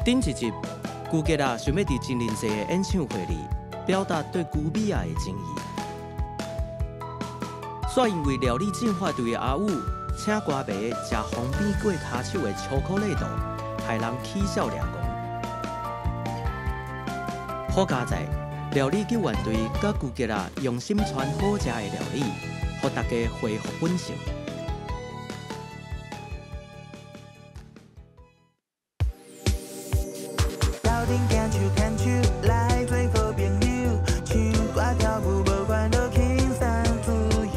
頂一集，古吉拉想欲佇真人濟的演唱會裡表達對古美亞的情意，煞因為料理進化隊的阿武請歌迷食方便過跤手的巧克力豆，害人起痟掠狂。好佳哉，料理救援隊佮古吉拉用心傳好食的料理，予大家恢復本性。鬥陣牽手牽手來做好朋友，唱歌跳舞無煩惱，輕鬆自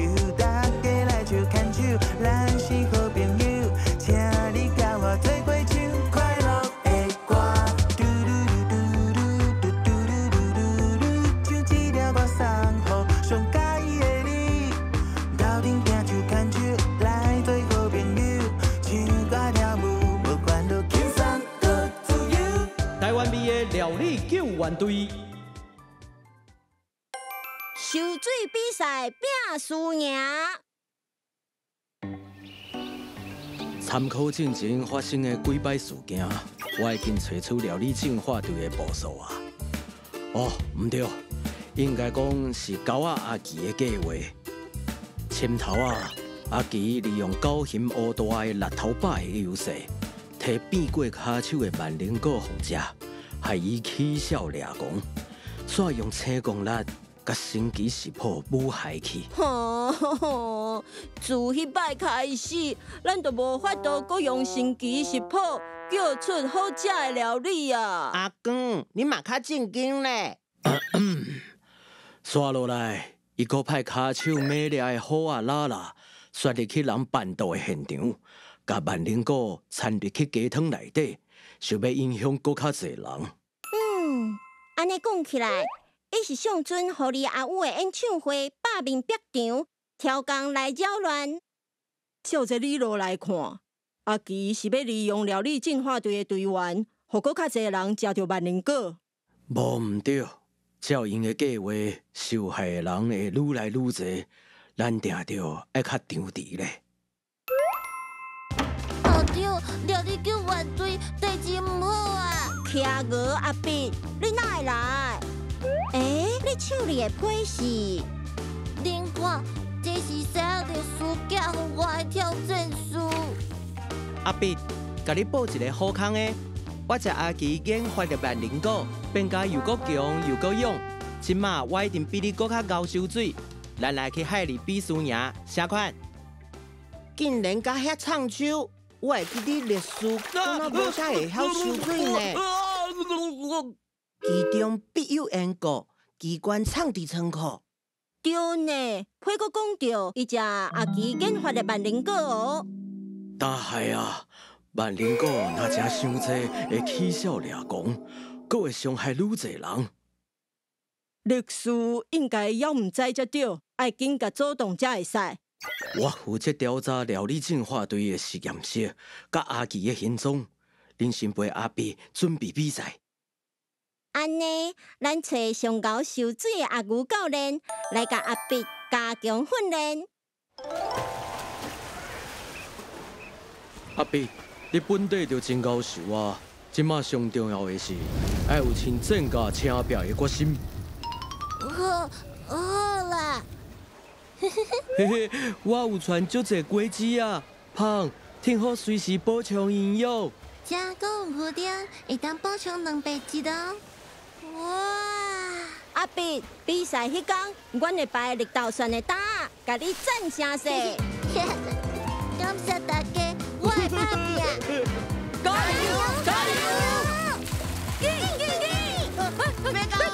由，大家來手牽手，咱是好朋友，請你佮我做伙唱快樂的歌。嘟嚕嚕嘟嚕嘟嘟嚕嚕嚕，唱這條歌送予上喜歡的你。鬥陣牽手牽手來做好朋友，唱歌跳舞無煩惱，輕鬆閣自由。台灣味的料理救援隊。泅水比賽拼輸贏。參考進前發生的幾擺事件，我已經揣出料理進化隊的步數啊。哦，毋對，應該講是狗仔阿奇的計劃。前頭啊，阿奇利用狗熊烏大的力頭擺的優勢，提變過跤手的萬靈果予食，害伊起痟掠狂，煞用青光力共神奇食譜武害去。吼，自彼擺開始，咱就無法度閣用神奇食譜叫出好食的料理啊！阿公，你嘛較正經咧。煞落來，伊閣派跤手猛掠的虎仔拉拉，竄入去人辦桌的現場，共萬靈果摻入去雞湯內底，想欲影響閣較濟人。嗯，按呢講起來，伊是上陣予你阿母的演唱會罷免逼場，挑工來擾亂。照這理路來看，阿奇是欲利用料理進化隊的隊員，予閣較濟人食著萬靈果。無毋對，照𪜶的計劃，受害的人會愈來愈濟，咱定著愛較張弛咧。校長，料理救援隊代誌毋好啊！企鵝阿碧，你哪會來？欸，你手裡的批是？恁看，這是西仔律師寄予我的挑戰書。阿碧，共你報一个好康的，我食阿奇研發的萬靈果，變甲又閣強又閣勇。這馬我一定比你閣較𠢕泅水。咱來去海裡比輸贏，啥款？竟然敢遐創手！我會記得律師敢若無啥會曉泅水呢。其中必有緣故，機關藏佇倉庫。對呢，批閣講著，伊食阿奇研發的萬靈果哦。但係啊，萬靈果若食傷濟，會起痟掠狂，閣會傷害愈濟人。律師應該猶毋知才對，愛緊共阻擋才會使。我負責調查料理進化隊的實驗室，佮阿奇的行蹤。恁先陪阿碧準備比賽。按呢，咱揣上𠢕泅水的阿牛教練來共阿碧加強訓練。阿碧，你本底就真𠢕泅啊！這馬上重要的是，愛有親戰甲晟拼的決心。好，好啦。嘿嘿，我有傳足濟果子啊，芳，挺好隨時補充營養。這閣有附點，會當補充蛋白質哦。哇！阿碧，比賽彼工，阮會擺綠豆蒜的擔，共你讚聲勢。感謝大家，我會拍拼。加油！加油！緊緊緊！別搞！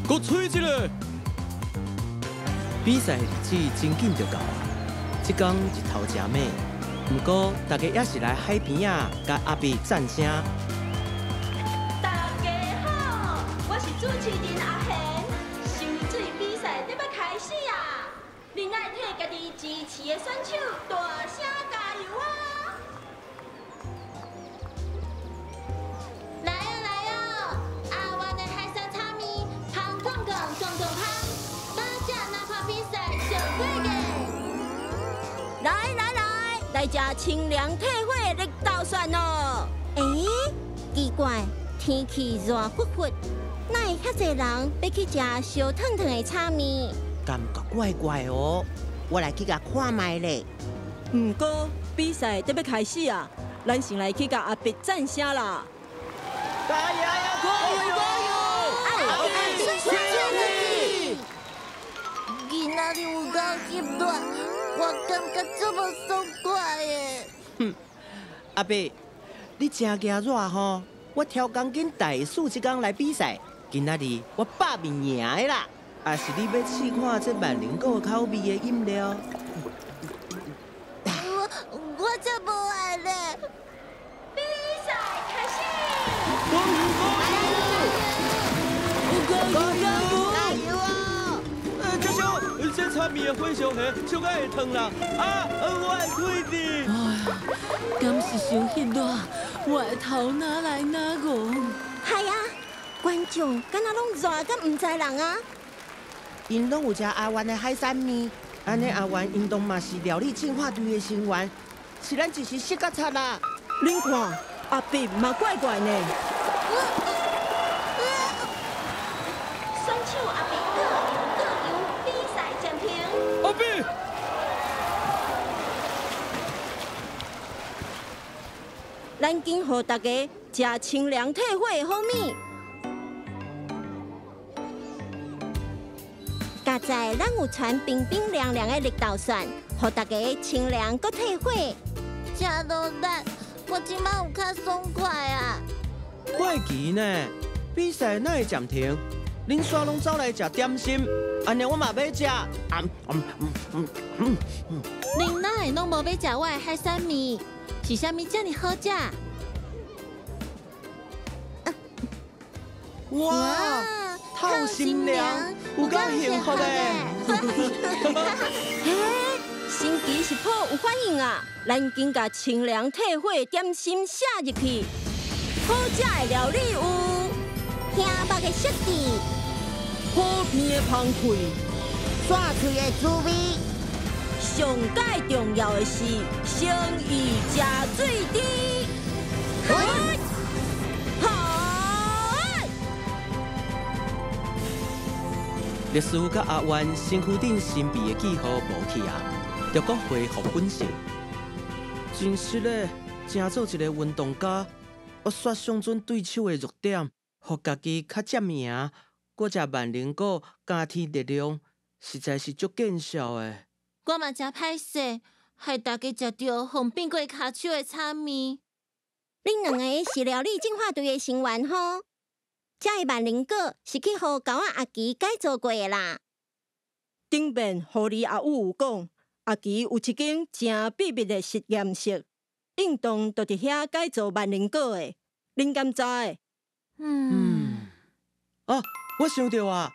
閣吹一个！比賽日子真緊就到啊！這工日頭誠猛，毋過大家猶是來海邊仔，共阿碧讚聲。大家好，我是主持人阿賢。泅水比賽欲開始啊！恁愛替家己支持的選手大聲加油啊！來哦來哦！阿灣的海山炒麵，芳公公公公芳，大家哪怕比賽上過個。來來來，來來食清涼退火的綠豆蒜咯。欸，奇怪，天氣熱乎乎，哪會遐濟人欲去食燒燙燙的炒麵？感覺怪怪哦，我來去共看覓咧。毋過比賽得欲開始啊，咱先來去共阿伯讚聲啦！加油！加油！加油！阿伯，勝利！今仔日有夠翕熱，我感覺足無爽快的。哼，阿伯，你真驚熱吼！我超工緊大暑這工來比賽，今仔日我百面贏的啦！也是你欲試看這萬靈果口味的飲料？我才無愛咧！比賽開始！加油！加油！加油哦！這燒這炒麵的火燒起，燒甲會燙啦！啊，我的腿呢？哎呀，敢是傷翕熱，我的頭哪來哪戇？係啊，觀眾敢若攏熱甲毋知人啊！𪜶攏有食阿元的海產麵，按呢阿元應當嘛是料理進化隊的成員，是咱一時失甲賊啦！恁看，阿伯嘛怪怪呢。選手阿伯各贏各贏，比賽暫停。阿伯，咱緊予大家食清涼退火的好物。佳哉咱有傳冰冰涼涼的綠豆蒜，予大家清涼閣退火。真努力，我這擺有較爽快啊！怪奇呢，比賽哪會暫停？恁煞攏走來食點心，按呢我嘛欲食。恁哪會攏無欲食我的海產麵？是啥物遮爾好食？哇！透心涼，有夠幸福的。嘿，神奇食譜有反應啊！咱緊共清涼退火點心寫入去。好食的料理有兄肉的設計，好味的芳氣，煞喙的滋味。上蓋重要的是誠意食水甜。律師佮阿元身軀頂神秘的記號無去啊，就閣恢復本性。真實咧，誠做一個運動家，我煞相準對手的弱點，予家己較佔贏，閣食萬靈果加添力量，實在是足見笑的。我嘛誠歹勢，害大家食著予變過跤手的炒麵。恁兩个是料理進化隊的成員吼？這个萬靈果是去予狗仔阿奇改造過的啦。頂面狐狸阿母有講，阿奇有一間誠秘密的實驗室，應當就佇遐改造萬靈果的。恁敢知？嗯。哦，我想著啊，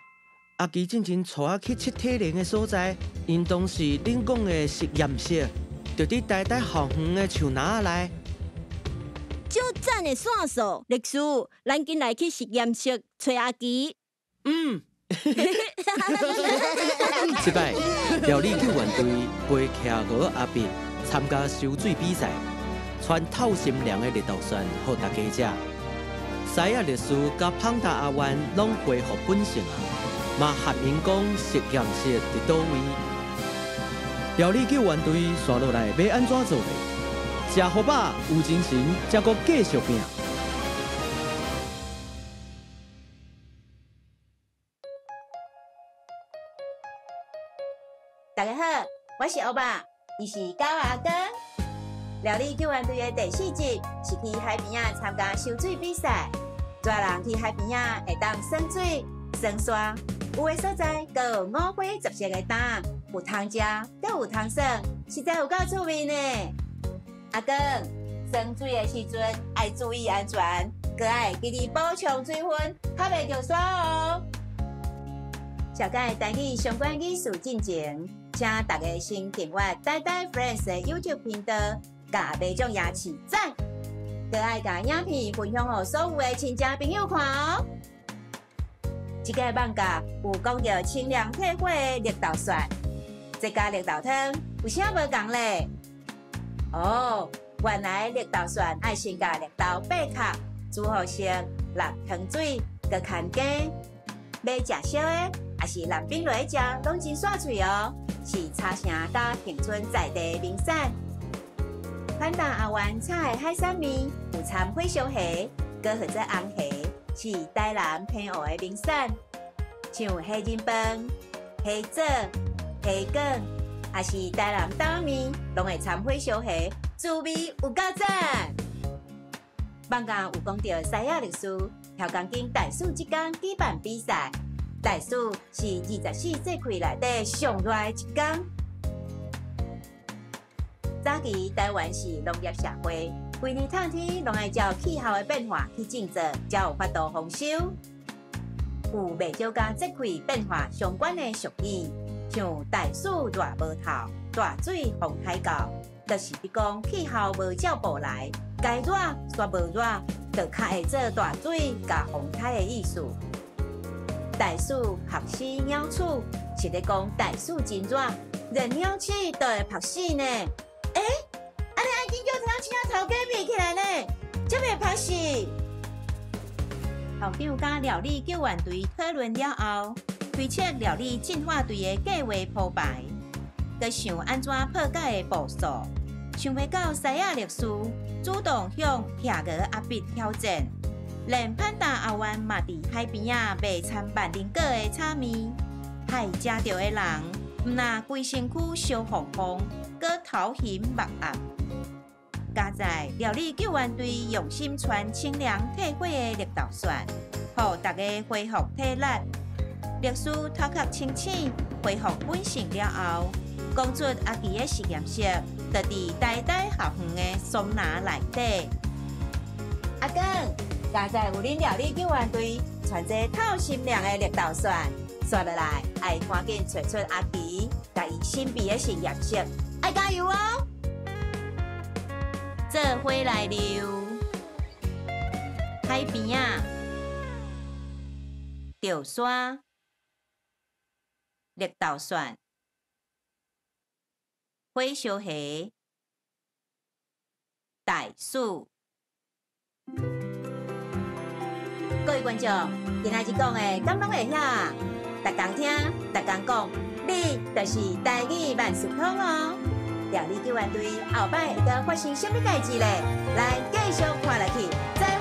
阿奇進前帶我去測體能的所在，應當是恁講的實驗室，就佇台大校園的樹林內。足讚的線索，律師，咱緊來去實驗室揣阿奇。嗯。這擺料理救援隊陪企鵝阿伯參加游水比賽，傳透心涼的綠豆蒜予大家食。獅仔律師佮胖達阿元攏恢復本性啊，嘛合𪜶講實驗室佇佗位。料理救援隊紲落來欲按怎做咧？食予飽，有精神，才閣繼續拼。大家好，我是歐巴，伊是狗阿哥。料理救援隊的第四集是去海邊仔參加游水比賽。大人去海邊仔會當耍水、耍沙，有的所在閣有五花十色的擔，有通食，閣有通耍，實在有夠趣味呢。阿公，耍水的時陣愛注意安全，閣愛記得補充水分，較袂著沙哦。小解台語相關語事進前，請大家先訂閱台台 Friends 的 YouTube 頻道，共馬掌牙齒讚，閣愛共影片分享予所有的親戚朋友看哦。這個網咖有講著清涼退火的綠豆蒜，這加綠豆湯有啥無仝咧？哦，原來綠豆蒜愛先共綠豆掰殼，煮予熟，搦糖水，閣牽羹，欲食燒的，抑是淋冰落去食，攏真煞喙哦。是茶城佮恆春在地的名產。潘達阿源炒的海產麵有摻火燒蝦，閣號做紅蝦，是台南澎湖的名產。像蝦仁飯、蝦棗、蝦卷，抑是台南擔仔麵，攏會摻火燒蝦，滋味有夠讚。放假有講著西亞律師調鋼筋大暑這工舉辦比賽，大暑是24節氣內底上熱的一工。早期台灣是農業社會，規年透天攏愛照氣候的變化去種作，才有法度豐收。有袂少佮節氣變化相關的俗語，像大暑熱無透，大水封海溝，就是佇講氣候無照步來，該熱煞無熱，就較會做大水共風颱的意思。大暑曝死鳥鼠，是咧講大暑真熱，連鳥鼠都會曝死呢。欸，按呢愛緊叫頭醒頭家避起來呢，才袂曝死。校長佮料理救援隊討論了後，推測料理進化隊的計劃鋪排，閣想按怎破解的步數，想袂到西亞律師主動向企鵝阿碧挑戰，連潘達阿源嘛佇海邊仔賣摻萬靈果的炒麵，害食著的人，毋若規身軀燒烘烘，閣頭昏目暗。佳哉料理救援隊用心傳清涼退火的綠豆蒜，予大家恢復體力。律師頭殼清醒，恢復本性了後，講出阿奇的實驗室就佇台大校園的桑拿內底。阿公，佳哉有恁料理救援隊傳這透心涼的綠豆蒜，紲落來愛趕緊揣出阿奇，共伊神秘的實驗室，愛加油哦！做伙來溜，海邊仔，著山，綠豆蒜，火燒蝦，大暑。各位觀眾，今仔日講的敢攏會曉？逐工聽，逐工講，你就是台語萬事通哦。料理救援隊後擺會閣發生啥物代誌咧？來繼續看落去，再會。